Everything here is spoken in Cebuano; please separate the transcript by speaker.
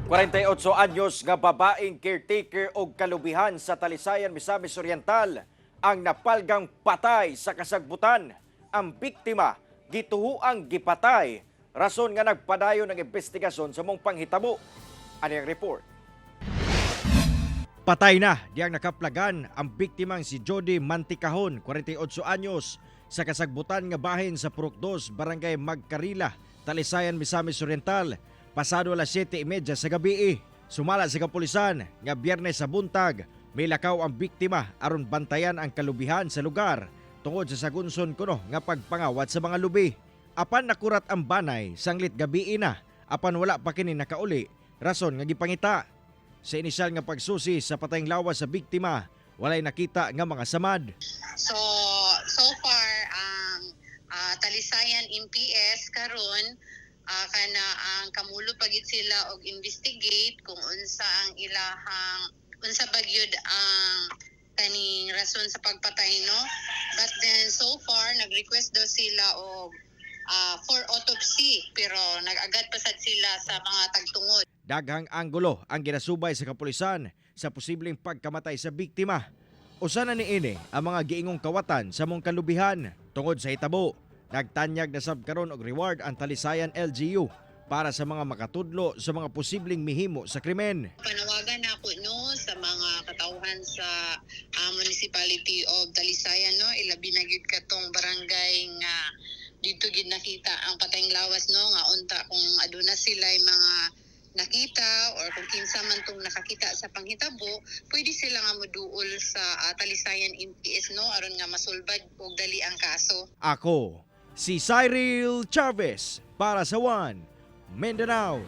Speaker 1: 48 anyos nga babaeng caretaker og kalubihan sa Talisayan, Misamis Oriental ang napalgang patay sa kasagbutan. Ang biktima gituhuang gipatay, rason nga nagpadayon ang investigasyon sa maong panghitabo. Ani ang report. Patay na diyang nakaplagan ang biktimang si Jody Mantikahon, 48 anyos, sa kasagbutan nga bahin sa Purok 2, Barangay Magkarila, Talisayan, Misamis Oriental, pasado alas 7:30 sa gabi. Sumala sa kapulisan nga Biyernes sa buntag, may lakaw ang biktima aron bantayan ang kalubihan sa lugar tungod sa sagunson kuno nga pagpangawat sa mga lubi. Apan nakurat ang banay sanglit gabi na, apan wala pa kini nakauli, rason nga gipangita. Sa inisyal nga pagsusi sa patayng lawas sa biktima, walay nakita nga mga samad.
Speaker 2: So, so far ang Talisayan MPS karon kana ang kamulo pagid sila og investigate kung unsa ang ilahang, unsa ba gyud ang kaning rason sa pagpatay, no. But then so far nag-request daw sila og for autopsy, pero nag-agad pa sad sila sa mga tagtungod.
Speaker 1: Daghang anggulo ang ginasubay sa kapulisan sa posibleng pagkamatay sa biktima. Usa na niini ang mga giingong kawatan sa maong kalubihan. Tungod sa hitabo, nagtanyag na sab karon og reward ang Talisayan LGU para sa mga makatudlo sa mga posibleng mihimo sa krimen.
Speaker 2: Panawagan nako, no, sa mga katawhan sa municipality of Talisayan, no, ilabi na gyud katong barangay nga dito gid nakita ang patayng lawas, no, nga unta kung aduna sila mga nakita or kung kinsa man tong nakakita sa panghitabo, pwede sila nga moduol sa Talisayan MPS, no, aron nga masulbad og dali ang kaso.
Speaker 1: Ako, si Cyril Chavez para sa One Mindanao.